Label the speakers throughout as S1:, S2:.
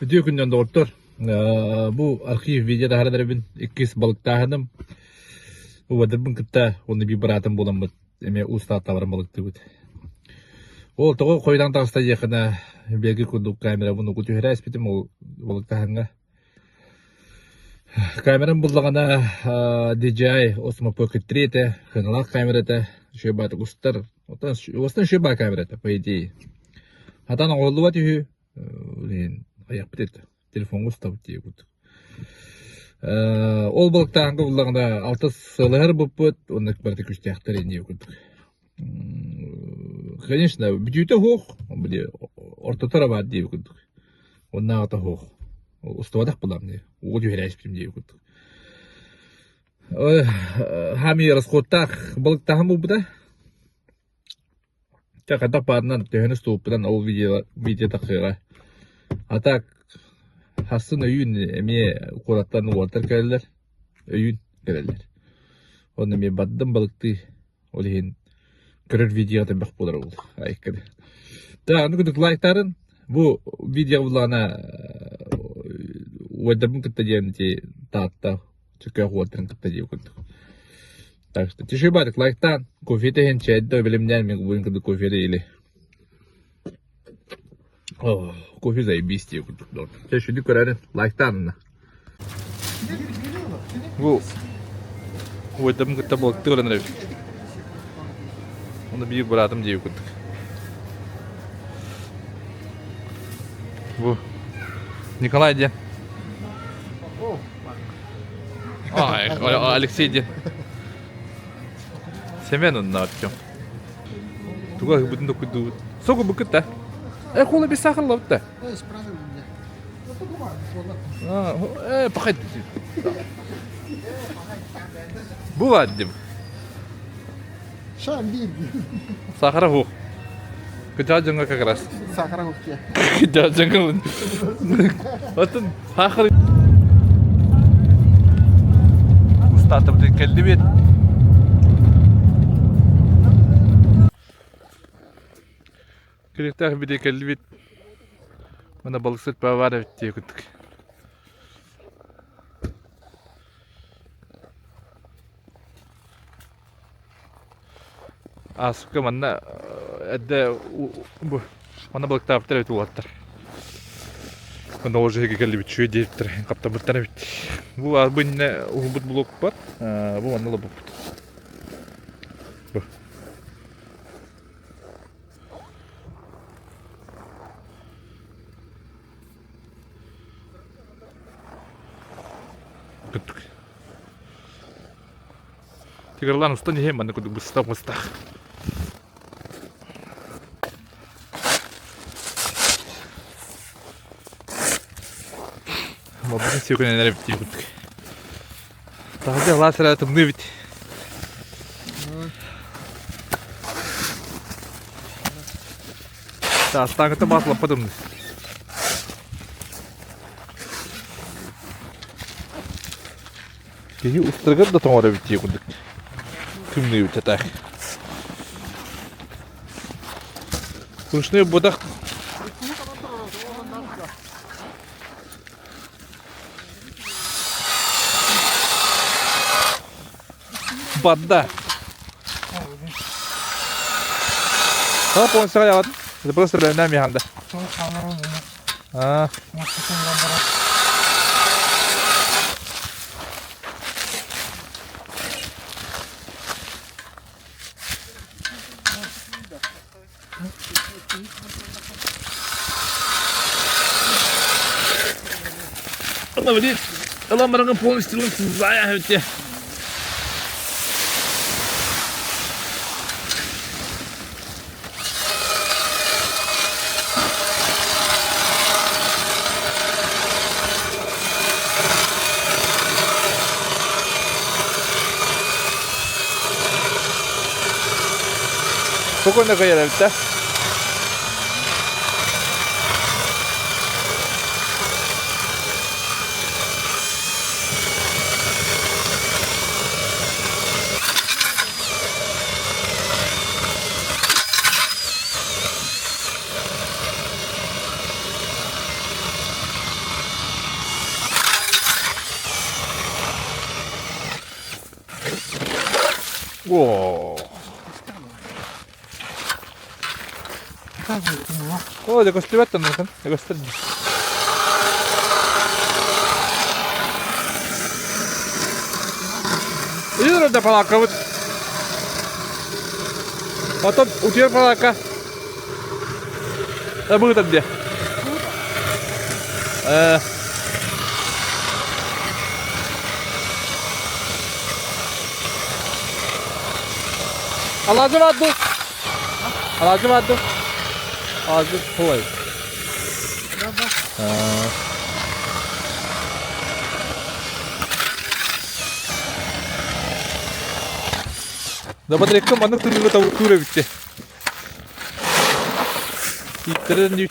S1: Үтүө күнүнэн доҕоттор! Бу архив видео таһааран эрэбин. Иккис балыктааһыным. Убайдарбын кытта уонна биир быраатым буоламмыт эмиэ уус таатталарын балыктыыбыт. Ол тоҕо хойутаан таҕыста диэххинэ, биэрги курдук камерабын угу түһэрэ испитим ол балыктааһыҥҥа. Камерам буллаҕына DJI Osmo Pocket 3 этэ, сыаналаах камера этэ, үчүгэй баҕайытык устар. Оттон уостан үчүгэй баҕайы камера этэ, по идее. Хатан оҥоһуллубат үһү, Блин, айахпыт этэ. Телефоҥҥа устабыт дии курдук. Ол балыктааһынга буллаҕына алта сылыһар буппут, онно барыта күстээхтэр иннии курдук. Конечно, бүтүүтэ суох, били ортото эрэ баар дии курдук. Оннааҕыта суох. Устубатах буолам дии. Уу түһэрээспитим дии курдук. Хаамыы расходтаах балыктааһын буолбута. Чэ, хайдах баарынан төһөнү устубуппунан ол видео видео тахсыаҕа. А так хассын өйүүн эмиэ куораттан уолаттар кэлэллэр, өйүүн кэлэллэр. Онно эмиэ бардым балыктыы, ол иһин көрөр видеоҕа элбэх буолар ол айыкканы. Да, аны курдук лайктаарын бу видео буллаҕына уойдарбын кытта диэн ити Таатта Чөкөөх уолтарын кытта диир курдук. Так что тиши барык лайктаан, кофе иһин чайда билимнээн мен буйун курдук кофе или О, кофе заебись диир курдук дор. Чэ шүдү көрөрүн лайктаан Бу уойдабын кытта балыктыы баран эрэбит. Оны биир быраатым диир курдук. Бу Николай диэн. Алексей диэн. Семен онно Артем. Туга ыһыбытын докуйдуубут. Соку букыт да. Э, кола без сахара лабыт да. Э, пахай. Бу бар дим. Сахара хух. Кыдьаа дьоҥҥо как раз.
S2: Сахара хух дьэ.
S1: Кыдьаа дьоҥҥо. Оттон сахар Устаатыбыт кэллибит. Кэлиэхтээх били кэллибит. Мына балыксыт баар эбит дии курдук. Ааспыкка манна эрдэ бу манна балыктаабыттар эбит уолаттар. Манна ол дьиэгэ кэллибит үчүгэй диэбиттэр хаптаммыттар эбит. Бу бу иннинэ уһулбут блок бар. Бу манна олорбуппут. Бу. Кыттык. Тигрлан устан иһэн манна курдук быстах быстах. Мабытын сүйкөнөн эрэбит дии курдук. Таһырдьа алаас эрэ тымныы эбит. Таастааҥҥыта баас лаппа тымныы. Киһи устарыгар да тоҥор эбит дии курдук. Тымныы эбит так. Ручной будах Бадда. А, полностью аҕат. Это просто бэлэмнээн миэхэ А. Ылан бараҥҥын полностью сыззаайа Спокойно кайар эбит да? Оо. Оо, дьэ көстүбэт оннукун. Көстөр дии. Илин да палааккабыт. Потом утуйар палаакка. Табыытар диэ. Э Алаадьы баар дуу? Алаадьы баар дуу? Алаадьы туой. Да батарейка маннык тыыныга табыктыыр эбитти. Ииттэрин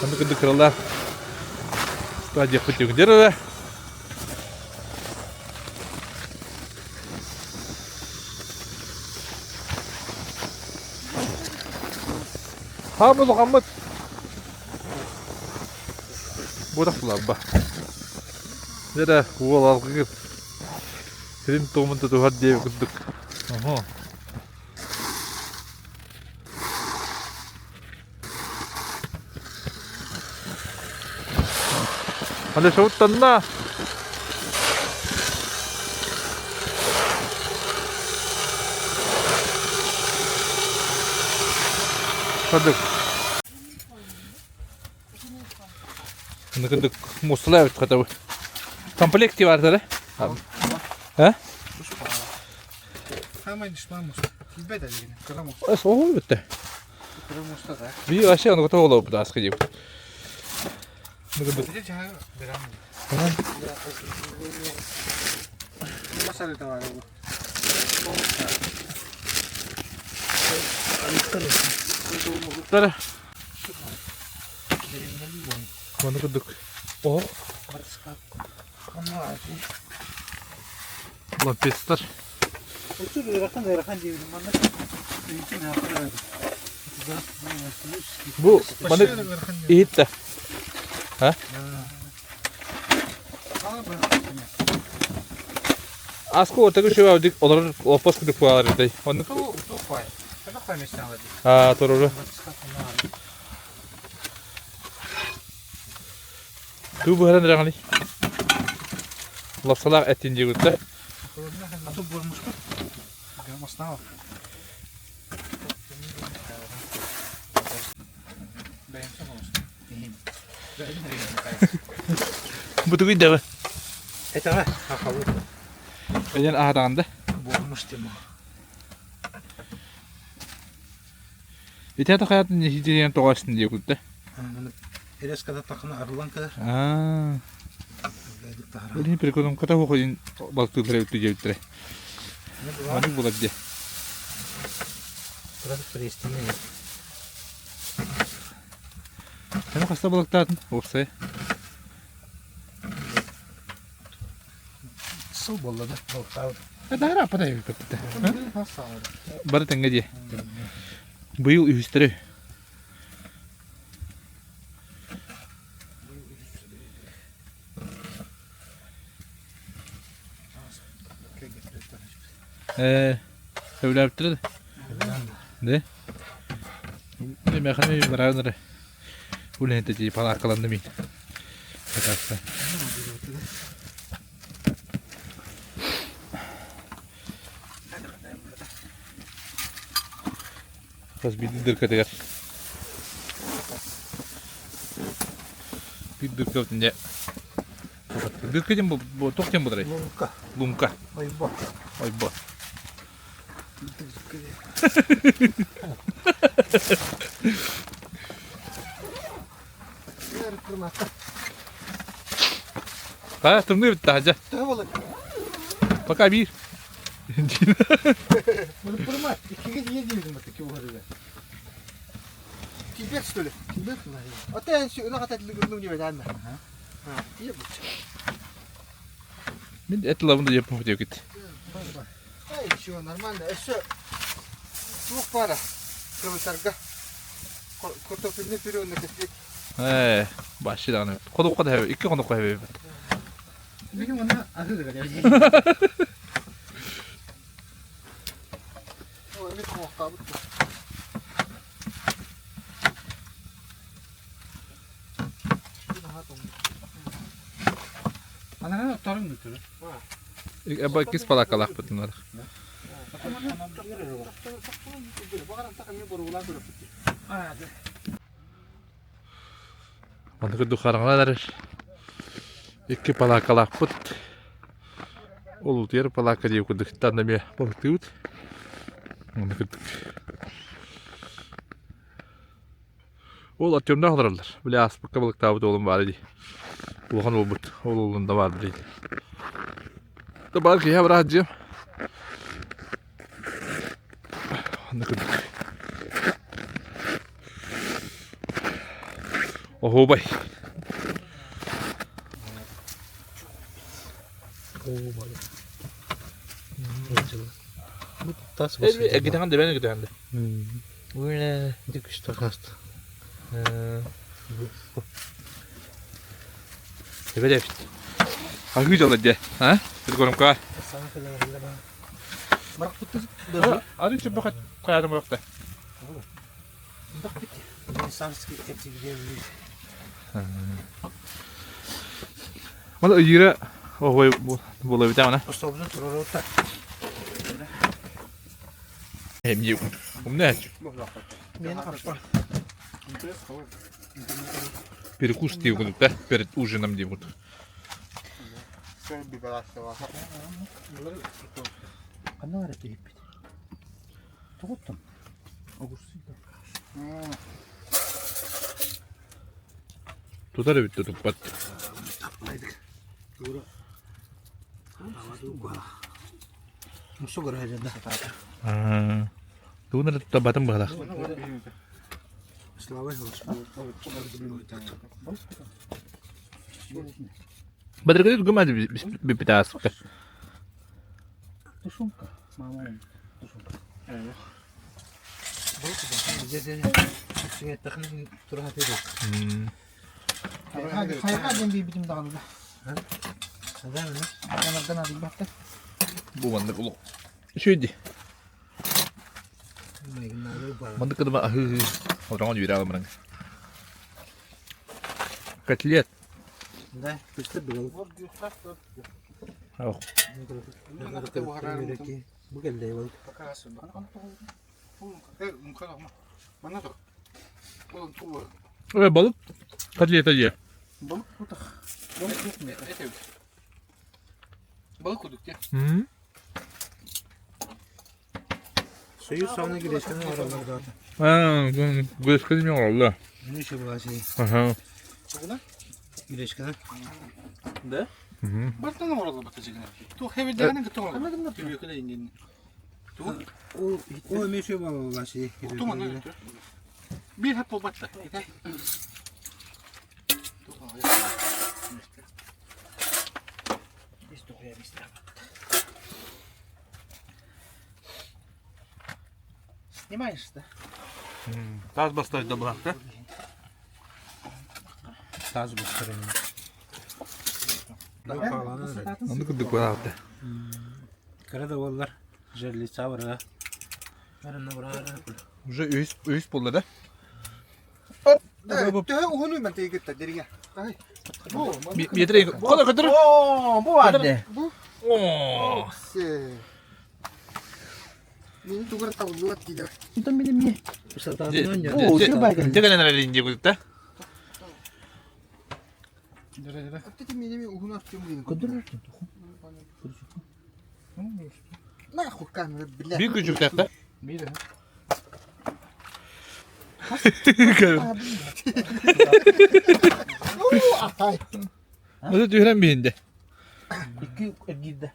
S1: Маннык кырдык кыралаах стадия путюгдер эрэ. Хаам улахаммыт Буотах буларба. Дьэ уол алгыгыт сирин туомун тутуһар диэбит курдук. Оһо. Алешауттанна. Кырдык. Кырдык муосталаа эбит хотя бы. Комплект баар да?
S2: Самай душман муста. Тиийбэт элигин. Кыра муста.
S1: Эс оҕо бүттэ.
S2: Кыра муста да.
S1: Би вообще аны готов олоп да аска дип.
S2: Ити жаһа берем. Масары тавары.
S1: Тара. Маны курдук. О. Лампецтар. Бу маны иһит да. А? Аска ортага шөбәдик олар лопас курдук буолар этэй. Оннук Аа, туруру. Туу быһаран эрэҕиний? Лапсалаах эттин диэбиттэр. Бу тугуй даҕы?
S2: Этэҕэ, хахабы.
S1: Эден аһатаҕын да?
S2: Буолмуш тема.
S1: Ити ата хайатын иһитинэн тоҕо астын диэбит да?
S2: Эрес када тахына арылан кэлэр.
S1: Аа. Билин прикономката хуохойун балтыылара эбит диэбиттэрэ. Маннык булар дии. Аны хаста балыктаатын уопсай?
S2: Сыл буолла да балыктаабыт.
S1: Даара аппата эбиппит. Бары тэҥҥэ дии. Быйыл үһүстэри. Ээ, сөбүлээбиттэрэ да? Да? Миэхэ бараан эрэ үлэһитэ дии палааккаланным мин. Хатаста. Хас биирдии дыркатыгар биир дырка дьэ Дырка диэн бу туох диэн буоларый?
S2: Луҥка.
S1: Луҥка.
S2: Ойбо.
S1: Ойбо. Ха, тымныы бүттэ хадьа.
S2: Төһө буолар?
S1: Пока биир.
S2: Мырыппырма, иккигэ тиийэ диибин баттаки буһарыга. Тиийбэт что ли? Тиийбэт. Ата эн ынах ататылык ыллым диэбэтээн да. Тиийэ бучча.
S1: Мин эт ылабын да диэппин диэкит.
S2: Эй, все, нормально. Өссө туох баара? Кылытарга. Картофельный пюре уонна котлет.
S1: Ээ, башчы даҕаны. Ходукка да икки хонукка хэбэбит.
S2: Бүгүн уонна аһыы да
S3: Анараа отторун бүтүрү.
S1: Эба иккис палакалаахпытын бар. Маннык курдук хараҥалар икки палаакалаахпыт. Ол утуйар палаака диэки курдук тан эмиэ балыктыыбыт. Маннык курдук. Ол Артемнаах олороллор. Били ааспыкка балыктаабыт уолум баар дии. Улахан уолбут. Ол уолун да баар дии. Да баар киһи быраат дьиэм. Маннык курдук. Оһуобай. Эргитэҕин да бэйэн эргитэҕин да. Эбэт эбит. Аһыы дьоло дьэ. А? Көрүмкэ. Ары чөбөхөт хайаатым бырахта. Ол ыйыра оҕой буола эбит ана.
S3: Особенно туророта.
S1: Эмне умна
S2: Мен харпа.
S1: Перекус диир курдук да, перед ужином диир курдук.
S3: Ханна бара түһүппүт? Тоҕуттан? Огурсуй да.
S1: Тутар эбит да туппат. Тугун эрэ тутабатын быһалаах. Бадрыгы гымады бүппүт ааспыта.
S3: Тушенка. Мама тушенка.
S2: Хайа диэн биирбитим даҕаны да. Анардан адыйбатта.
S1: Бу маннык улуу. Үчүгэй дии. Маннык кыдыма аһыы отоҥон үөрэ аламырың. Котлет.
S3: Да,
S1: Ох.
S3: Бу кэллэ ол.
S1: Э, балык котлета дии.
S2: Балык кутах. Балык Балык кудук те.
S3: Союз сауна гречканы оҥороллор да.
S1: Аа, гречканы оҥороллор.
S3: Ну еще была сей.
S1: Ага.
S3: Гречканы.
S2: Да? Бартан оҥороллор бата дьигинэ. Туох хэбирдэҕинэ кытта оҥороллор. Түбүөкүлэ иннин. Тугу?
S3: Ол ол эмиэ еще была сей.
S2: Туман Биир хат буолбатта. Снимаешь, да?
S1: Таас бастайда да булахта.
S3: Таас бастарын.
S1: Онну курдук буолаабыта.
S3: Кыра да буоллар, жерлица барыга.
S1: Уже үһүс үһүс буолла да?
S2: Төһө уһунуй мен тейгитта дериҥэ.
S1: Метр Кола көтөр.
S3: О, бу барды.
S2: Бу
S1: О.
S2: се. Мени тугар табыллыбат диде.
S3: Онтон мин эмиэ.
S1: Дьэ кэлэн эрэлин дии курдук да.
S2: Аптеки мени уһун артым диин.
S3: Көдөр.
S2: Нахуй камера, бля.
S1: Биир күчүктээх да.
S2: Атай.
S1: Мысы түһэрэн биһинде.
S3: Икки эргиирдэ.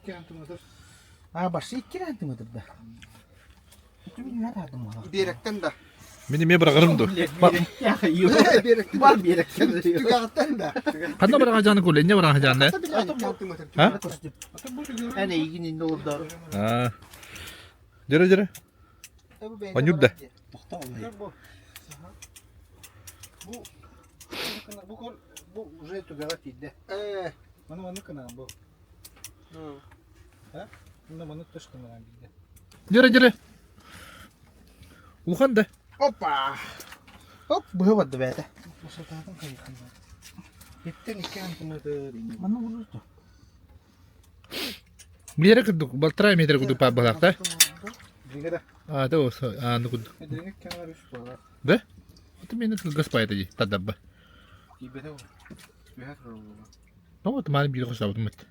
S3: Аа, башсы икки сантиметр да.
S2: Биэрэктэн да.
S1: Мин эмиэ быраҕарым дуо?
S2: Биэрэктэн.
S3: Бар биэрэктэн.
S2: Түгэҕиттэн да.
S1: Ханна быраҕа куле, не быраҕа жааны? А?
S3: Эн эйигин инне олордор.
S1: Аа. Дьөрө дьөрө. Онньур да.
S3: Тохтоо олай.
S2: Бу бу бу бу уже түгэҕэ тиийдэ.
S4: Ээ.
S2: Маны маннык гынаҕын бу. А? Мына маннык төш гынаҕын биирдэ.
S1: Дьөрө дьөрө. Улахан да.
S4: Опа! Оп, быһа барда бэйэтэ.
S2: Сатаатын хайыхан. Иттен икки сантиметр.
S3: Манна уруту.
S1: Миэрэ курдук, балтараа метр курдук баар быһалаах да?
S2: Диҥэ да.
S1: А, это ааны курдук.
S2: Диҥэ кэмэр үс буолар.
S1: Да? Это мені кылгас паайта дии, тадабба.
S2: Тиийбэтэ ол. Түһэ турар буолла.
S1: Ну вот мааны биир хосабытым эт.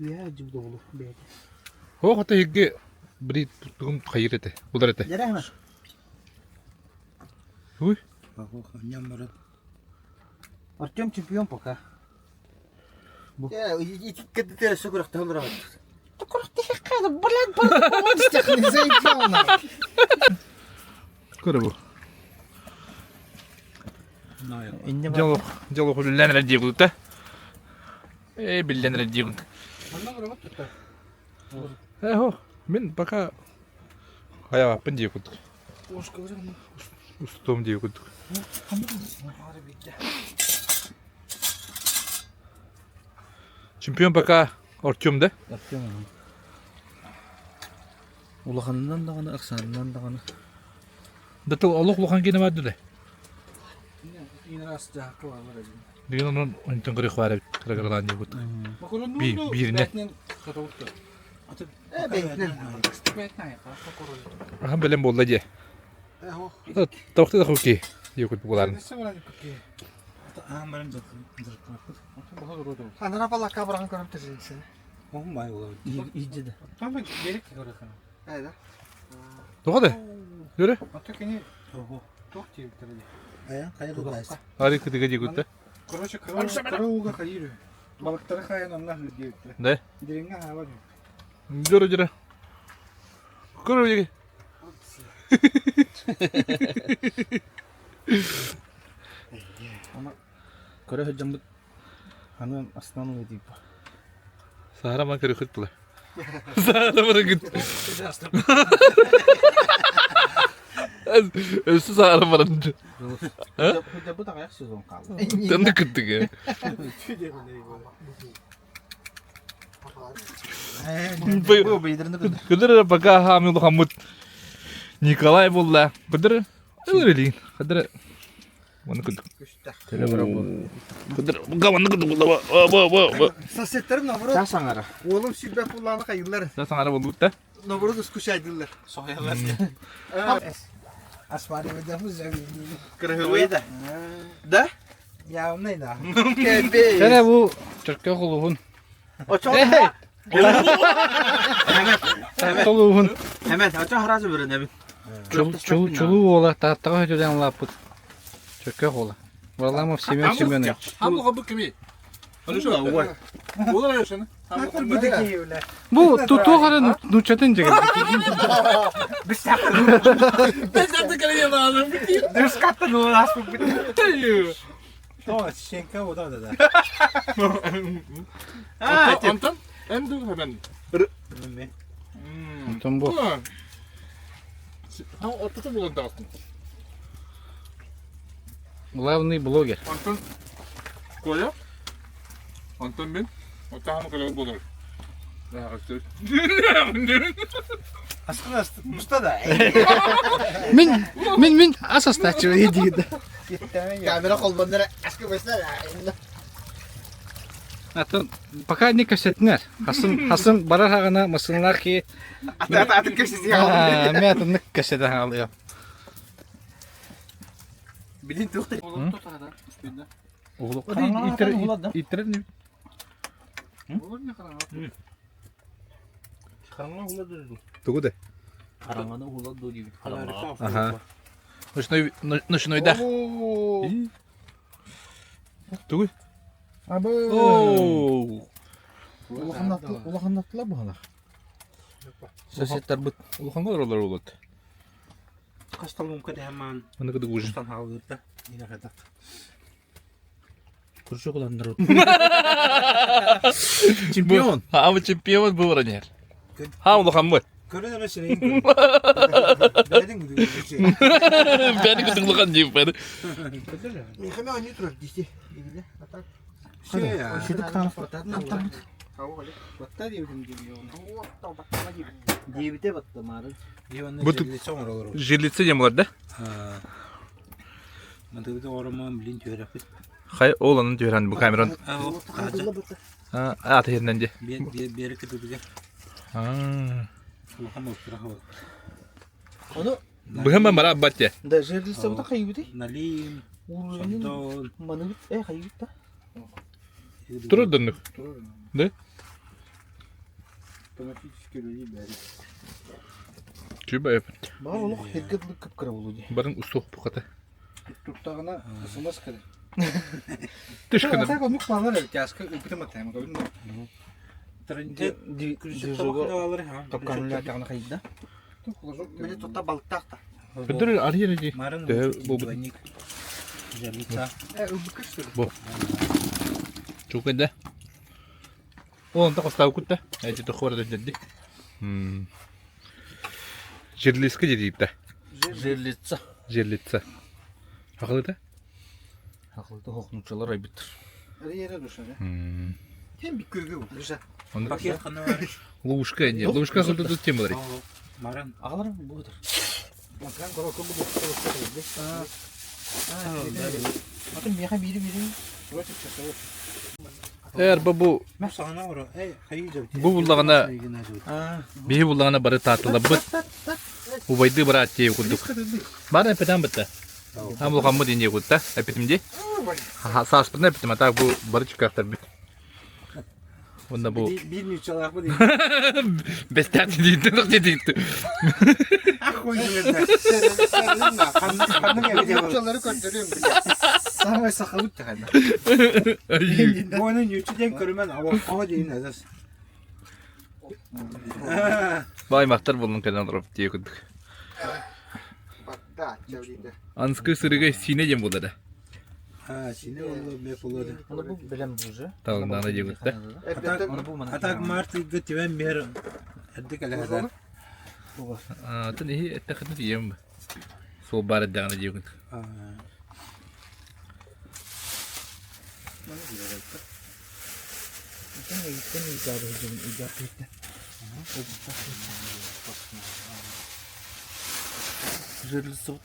S4: Үөһэ дьыбдоҕулу бэйэтэ.
S1: О, хата иһигги бри тугум хайыр этэ, булар этэ.
S4: Дьэрэ
S1: Уй.
S3: Ньам баран.
S4: Артем чемпион пока. Ити өссө күрэхтэһэ олорор. Күрэхтэһэ блядь, заебал
S1: Көрө бу. Дьолох, дьолох үллэн эрэ диэбит да. Э, биллэн эрэ диэбит. Э, мин пока хайааппын диэбит курдук. Устуом диэбит курдук. Чемпион пока Артем да?
S4: Артем. Улаханынан даҕаны, ахсаанынан даҕаны.
S1: Да тыл олох улахан киэнэ баар да?
S2: Ин раз дьаһакка бааллар эбит.
S1: Деген онон онтон көрөх баар эбит кырагыралаан диэбит. Бииринэ. Ахан бэлэм буолла дии. Тоохто да хуки диэкут буоларын.
S4: Анара балакка быраҕан көрөм тэсилсин.
S3: Иджи
S4: Айда.
S1: Тоҕо да? Көрө.
S3: Хайа тутайс.
S1: Ари кытыга диэкут да.
S2: Короче, кыра ууга хайыр. Балыктары хайан онна хыр диэбиттэр.
S1: Да.
S2: Дириҥҥэ хаалар.
S1: Дөрө дөрө. Көрө диги.
S4: Көрө сылдьаммыт аны астынан ылыы дииппа.
S1: Саара ман көрө хыт була. Саара баран Өссө саара баран.
S4: Сылдьабыт аҕыйах сезон хаалла.
S1: Тэнде кыттыгы. Кыдыр пока хамил хаммыт Николай булла. Кыдыр ылыр Кыдыр Маны кыдыр. Кыдыр гаваны кыдыр булла. Ба ба ба.
S4: Соседтарым наоборот.
S2: Та саҥара.
S4: Уолум сүүрбэ пуллааны хайыыллар.
S1: Та саҥара болбут да?
S4: Наоборот скучайдыллар.
S2: Соһуйаллар.
S4: Кырыһыбый да. Да? Явный да.
S2: Кэрэ бу Чөркөөх улууһун. Толууһун.
S4: Hemen очо харазы бөрөнөбүн.
S2: Чулуу уола Тааттаҕа хөтүлэн улааппыт. Чөркөөх уола. Варламов Семен Семенович. Бу туох эрэ нууччатын дьигэр.
S3: То, сенка вода да.
S1: Антон, энду hemen.
S2: Онтон бу
S1: Ортото булан таҕыстым.
S2: главный блогер.
S1: Антон Коля, Антон мин, оттаһан кэлэр болор.
S3: Аскын муста да.
S2: Мин мин мин ас астааччы диир.
S4: Камера холбоннор аскы быстар.
S2: Атын пока не кэпсэтинэр. Хасын хасын барар хаҕына массыыналаах киһи
S4: Аты аты кэпсэтиэ.
S2: Мин атыннык кэпсэтэ хаалыа.
S4: Билин туох
S1: Иттер
S3: Хараҥа ула ду.
S1: Тугу да?
S3: Хараҥаны ула ду диибит.
S1: Аха. Ночной ночной да. Тугуй?
S2: Абы.
S1: Оу.
S2: Улаханнаттылар быһалар.
S4: Соседтарбыт.
S1: Улахан олоролор болот.
S3: Касталым кэтэһэмаан.
S1: Аны кыдык ужин.
S3: Устан хаалыырда. Инахата. Курсу куланнар.
S2: Чемпион.
S1: Хаама чемпион был ранер. Ха улахан бу.
S3: Көрөн эрэ сирэйин Бэйэтин
S1: Бэйэтин кытыклыхан диэппэр.
S4: Михаил они турар дии.
S2: Диэбитэ батта маарын.
S1: Бу Жерлица диэн буолар да?
S3: Мантыбыт оромон билин түһэреппит.
S1: Хай ол анын түһэрэн бу камеран. Аты херинен ди.
S3: Биэри кытытыгар. Улахан болтура хабыл.
S2: Ону
S1: Быһыма мара баття.
S2: да жерлица бута хайыбыты?
S3: Налим, Сандон.
S2: Маныбыт э хайыбыт да.
S1: Турur dönük. Да?
S2: Автоматически үлэлии бэри.
S1: Чүбэ эпит.
S2: Баар олох хиргэ дылы кып-кыра болу дии.
S1: Барын устуох бухата.
S2: Туттаҕына смс кэлэр.
S1: Түшкүнэ.
S2: Так оннук планнар эбит тяжко ыппытым атайым көрүн. Токканулаатаҕына хайда.
S4: Мені тута балыктаах та.
S1: Көдөр арыйар ди.
S3: Марын
S1: Төһө буолбут?
S3: двойник. Жерлица.
S2: Э ылбыкка что ли?
S1: Бу. Чукайда. Ол онта хостаабыккут да? Эти тохуора дэннэрди. Жерлиска дедиипта.
S2: Жерлица.
S1: Жерлица. Хахылыта?
S2: Хахылыта хохнучалар айбыттар. Арыйара душа да. Тем bir көйгө бу. Душа.
S3: Пакет хана бар.
S1: Ловушка не. Ловушка хылды тут тем бар.
S3: Марын.
S2: Агалар бу бутыр. Макан коро кым бу Атын меха бири бири.
S1: Эр бу бу
S3: Саҕана оро. Эй, хайы
S1: бу буллаҕына биһи буллаҕына бары таатылабыт. Убайды быраат тиэ курдук. Бары эпетен бытта. Там улахаммыт инде кутта. Эпитим ди. Сааспытын эпитим, а так бу бары чыккахтар бит. Онна бу
S3: Биир ньучалаах бу дейт.
S1: бестәт дейт, дейт.
S3: Ахуй диэн. Ханнык эбит
S2: Нучалары көрдөрүөм. Самай сахабыт тахана.
S3: Буону ньучу диэн көрүмэн аба дейин азас.
S1: Бай мактар болун кэлэн олорор тиэ курдук.
S4: Батта чавриде.
S1: Анскы сырыга сине диэн буолла да.
S3: А, сине олло ме болоду.
S2: Оны бу билем уже.
S1: Талындаана диэбит да.
S3: Атак март ыйга тибен бер эрдик элэхэтэ.
S1: Атын иһи эттэххитинэ тиийэм. Суол баар эрдэҕинэ диэбит.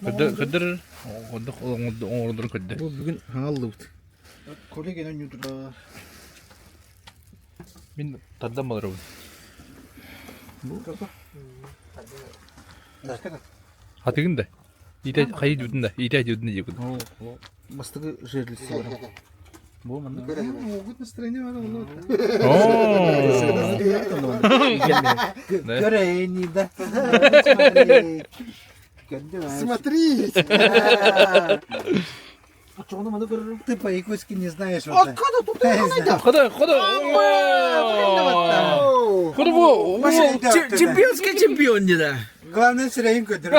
S1: Көдөр көдөр оҥордор көдөр.
S2: Бу бүгүн хаҥаллыбыт. Коллегенен ньутура.
S1: Мин тардан баларабын. Хатыгын да. Итэ хайы дьудун да, итэ дьудун да диэбит.
S2: Бастакы жерлица бар. Бу манна.
S4: Могут настроение бар ол.
S3: Көрейни да.
S4: Смотри.
S2: Очоҕуна маны көрөрүм.
S3: Ты по-якутски не знаешь вот.
S4: Откуда тут это?
S1: Хода, хода. Хода бу.
S2: Чемпионский чемпион не да.
S3: Главное сирейин көтөр.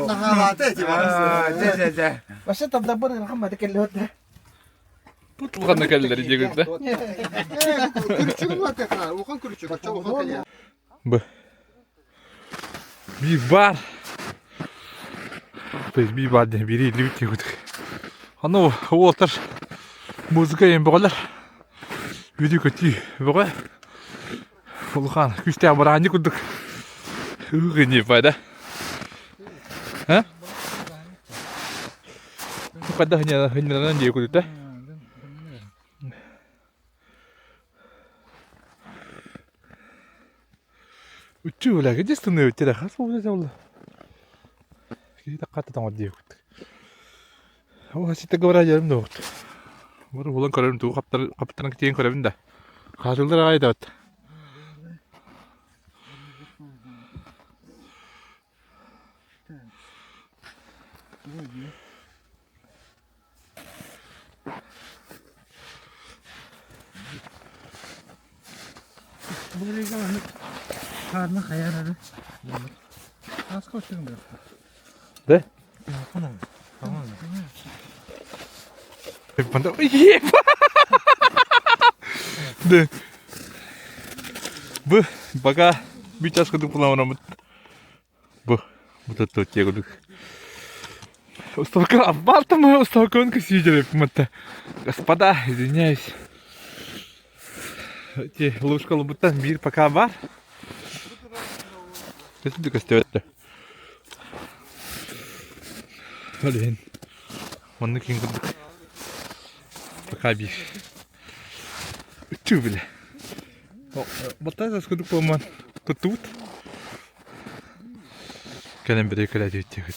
S4: Нахалата эти
S3: Дэ дэ.
S2: Вообще там добор рахмат келлет.
S1: Тутулганна кэллэр диэбит да.
S4: Күрүчүк буолла улахан күрүчүк, оччо улахан кэлиэ.
S1: Б. Би бар. То есть би бар диэн бири илибит диэбит. Аны уолтар музыка ең бөҕөлөр. Үдү көтүү бөҕө. Улахан күстээх бараанньык курдук. Ыгы да. А? Хайдах хыннанан дии курдук да. Үчү бля, где становится? Хас буолла Киһи хата тоҥор диэбит. Ол ситэ говоря дьэрим да вот. Бары булан көрөрүм тугу хаптаран тиийэн көрөбүн да. Хаатылдар аҕай да вот.
S2: Karnı hayal hadi. Aska oturun
S1: Да? Да. Бу пока bir час курдук буламмыт. Бу бу тут курдук. Уставка аббалтым уставканы кысыйдыр Господа, извиняюсь. Эти ловушка лубуттан биир пока бар. Көстү көстүбэттэ. Блин. Маннык киин курдук. Пока биир. Үчү бile. Баттаас курдук буолман туттубут. Кэлэн бэрэ кэлээдиэттиэхит.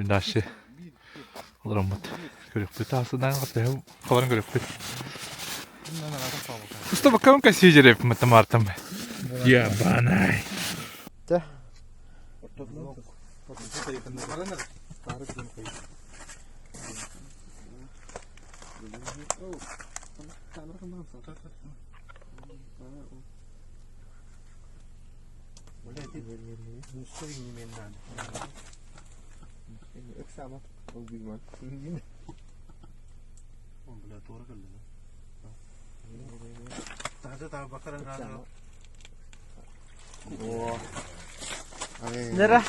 S1: Дальше олороммут. Көрүөхпүт аасынаан хаттаһым халан көрүөхпүт. Уста баккам кассижереп матамартам. Ябанай.
S4: Nere?